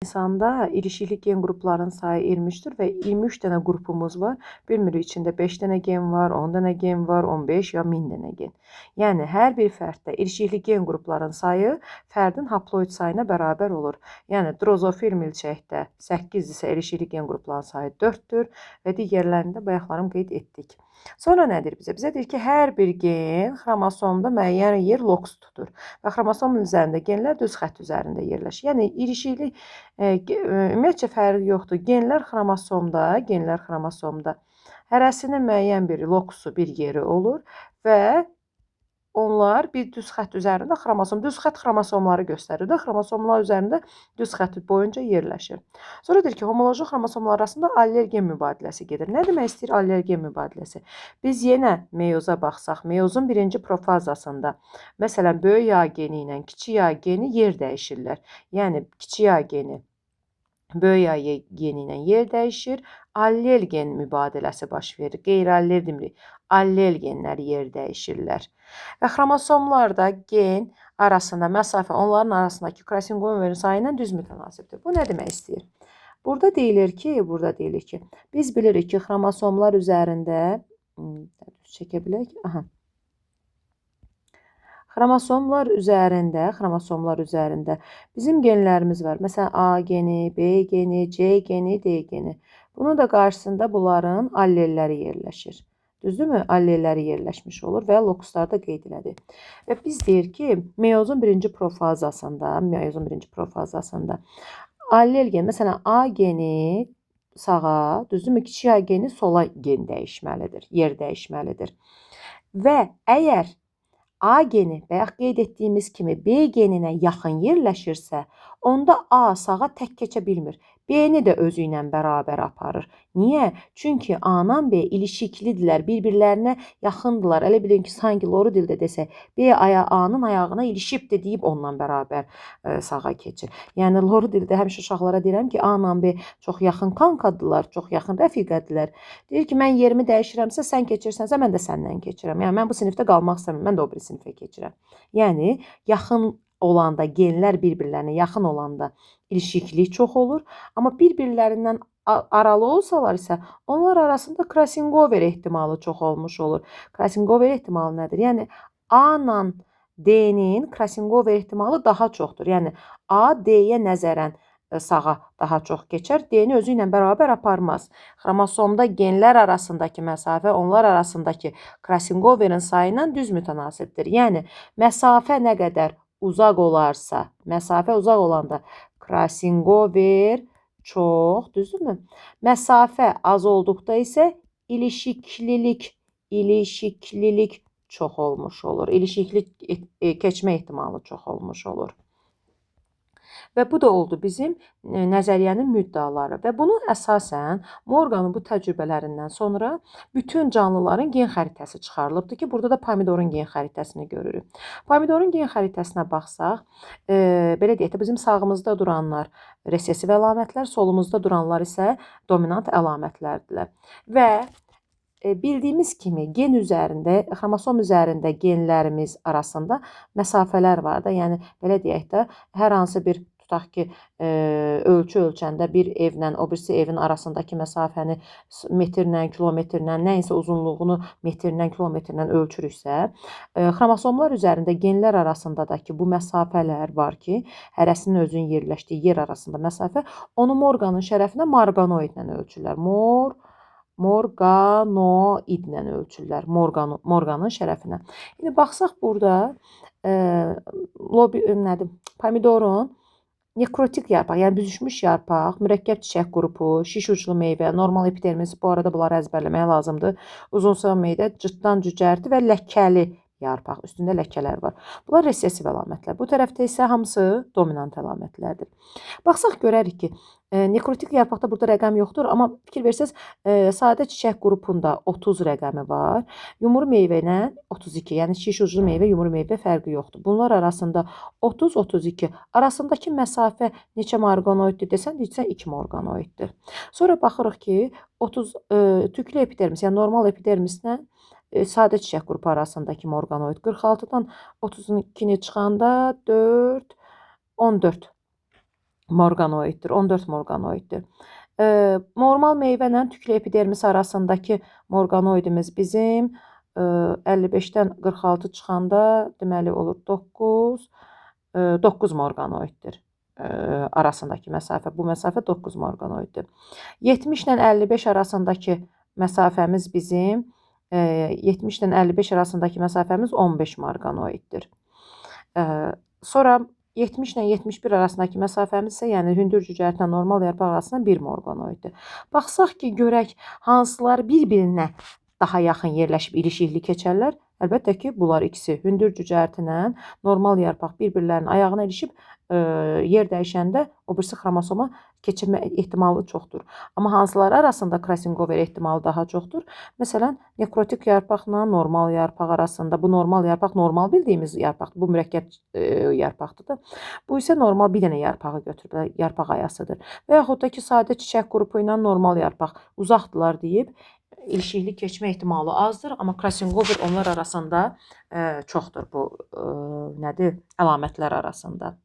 İnsanda ilişikli gen qruplarının sayı 23-dür və 23 dənə qrupumuz var. Bilmirik içində 5 dənə gen var, 10 dənə gen var, 15 ya 1000 dənə gen. Yəni hər bir fərddə ilişikli gen qruplarının sayı fərdin haploid sayına bərabər olur. Yəni drozofil milçəkdə 8 isə ilişikli gen qruplarının sayı 4-dür və digərlərində bayaqlarım qeyd etdik. Sonra nədir bizə? Bizə deyir ki, hər bir gen xromosomda müəyyən yer lokus tutur və xromosomun üzərində genlər düz xətt üzərində yerləşir. Yəni ilişiklik ümumiyyətcə fərqi yoxdur. Genlər xromosomda hərəsinin müəyyən bir lokusu, bir yeri olur və onlar bir düz xətt üzərində xromosom, düz xətt xromosomları göstərir də, xromosomlar üzərində düz xətt boyunca yerləşir. Sonra deyir ki, homoloji xromosomlar arasında allel gen mübadiləsi gedir. Nə demək istəyir allel gen mübadiləsi? Biz yenə meyoza baxsaq, meyozun birinci profazasında, məsələn, böyük A geni ilə kiçik A geni yer dəyişirlər. Yəni, kiçik A geni böyük A geni ilə yer dəyişir, allel gen mübadiləsi baş verir. Qeyri-allel demirik, allel genləri yer dəyişirlər. Və xromosomlarda gen arasında məsafə onların arasındakı crossing-over'in sayı ilə düz mütənasibdir. Bu nə demək istəyir? Burada deyilir ki, biz bilirik ki, xromosomlar üzərində düz çəkə bilək. Aha. Xromosomlar üzərində bizim genlərimiz var. Məsələn, A geni, B geni, C geni, D geni. Bunun da qarşısında bunların allelləri yerləşir. Düzdürmü? Allelləri yerləşmiş olur və lokuslarda qeyd elədi. Və biz deyir ki, meyozun birinci profazasında allel geni, məsələn, A geni sağa, düzdürmü? Kiçik A geni sola gen dəyişməlidir, yer dəyişməlidir. Və əgər A geni, bayaq qeyd etdiyimiz kimi B geninə yaxın yerləşirsə, onda A sağa tək keçə bilmir. B-ni də özü ilə bərabər aparır. Niyə? Çünki A-la B ilişiklidirlər, bir-birlərinə yaxındılar. Elə bilin ki, sanki loru dildə desək, B A-nın ayağına ilişibdir deyib onunla bərabər sağa keçir. Yəni, loru dildə həmişə uşaqlara deyirəm ki, A-la B çox yaxın kankadılar, çox yaxın rəfiqədirlər. Deyir ki, mən yerimi dəyişirəmsə, sən keçirsənsə, mən də səndən keçirəm. Yəni, mən bu sinifdə qalmaq istəmirəm, mən də o biri sinifə keçirəm. Yəni, yaxın olanda, genlər bir-birlərinə yaxın olanda ilişiklik çox olur. Amma bir-birlərindən aralı olsalar isə onlar arasında crossing-over ehtimalı çox olmuş olur. Crossing-over ehtimalı nədir? Yəni A ilə D-nin crossing-over ehtimalı daha çoxdur. Yəni A D-yə nəzərən sağa daha çox keçər, D-ni özü ilə bərabər aparmaz. Xromosomda genlər arasındakı məsafə onlar arasındakı crossing-overin sayı ilə düz mütənasibdir. Yəni məsafə nə qədər uzaq olarsa, məsafə uzaq olanda crossing-over çox, düzdürmü? Məsafə az olduqda isə ilişiklilik çox olmuş olur. İlişiklik keçmə ehtimalı çox olmuş olur. Və bu da oldu bizim nəzəriyyənin müddəaları. Və bunu əsasən Morganın bu təcrübələrindən sonra bütün canlıların gen xəritəsi çıxarılıbdır ki, burada da pomidorun gen xəritəsini görürük. Pomidorun gen xəritəsinə baxsaq, belə deyək də, bizim sağımızda duranlar resesiv əlamətlər, solumuzda duranlar isə dominant əlamətlərdirlər. Və bildiyimiz kimi gen üzərində, xromosom üzərində genlərimiz arasında məsafələr var da. Yəni belə deyək də, hər hansı bir tutaq ki, ölçü ölçəndə bir evlə o birisi evin arasındakı məsafəni metrlə, kilometrlə, nə isə uzunluğunu metrlə, kilometrlə ölçürüksə, xromosomlar üzərində genlər arasındakı bu məsafələr var ki, hərəsinin özünün yerləşdiyi yer arasında məsafə, onu Morganın şərəfinə morganoidlə ölçürlər. Morganoidlə ölçürlər. Morganın şərəfinə. İndi baxsaq burada pomidorun nekrotik yarpaq, yəni büzüşmüş yarpaq, mürəkkəb çiçək qrupu, şiş uclu meyvə, normal epidermis, bu arada bunları əzbərləmək lazımdır. Uzunsağa meyvə, cırtdan cücərti və ləkəli yarpaq, üstündə ləkələr var. Bunlar resesiv əlamətlər. Bu tərəfdə isə hamısı dominant əlamətlərdir. Baxsaq görərik ki, nekrotik yarpaqda burada rəqəm yoxdur, amma fikir versəz, sadə çiçək qrupunda 30 rəqəmi var. Yumru meyvə ilə 32, yəni şiş uclu meyvə, yumru meyvə fərqi yoxdur. Bunlar arasında 30-32 arasındakı məsafə neçə morganoiddir desən, deyirsən 2 morganoiddir. Sonra baxırıq ki, 30 tüklü epidermis, yəni normal epidermislə sadə çiçək qrupu arasındakı morganoid 46-dan 32-ni çıxanda 4, 14. Morqanoiddir, 14 morqanoiddir. Normal meyvə ilə tüklü epidermis arasındakı morqanoidimiz bizim 55-dən 46 çıxanda deməli olur 9, 9 morqanoiddir arasındakı məsafə. Bu məsafə 9 morqanoiddir. 70 ilə 55 arasındakı məsafəmiz bizim 70 ilə 55 arasındakı məsafəmiz 15 morqanoiddir. Sonra 70 ilə 71 arasındakı məsafəmiz isə, yəni hündür cücərtlə normal yarpaq arasında 1 morqanoiddir. Baxsaq ki, görək hansılar bir-birinə daha yaxın yerləşib ilişikli keçərlər. Əlbəttə ki, bunlar ikisi hündür cücərti ilə normal yarpaq bir-birlərinin ayağına ilişib yer dəyişəndə o birisi xromosoma keçirmə ehtimalı çoxdur. Amma hansıları arasında crossingover ehtimalı daha çoxdur? Məsələn, nekrotik yarpaqla normal yarpaq arasında, bu normal yarpaq normal bildiyimiz yarpaqdır, bu mürəkkəb yarpaqdır da. Bu isə normal bir dənə yarpağı götürüb, yarpaq ayasıdır. Və yaxud da ki, sadə çiçək qrupu ilə normal yarpaq uzaqdırlar deyib ilişikli keçmə ehtimalı azdır, amma crossingover onlar arasında çoxdur bu nədir, əlamətlər arasında.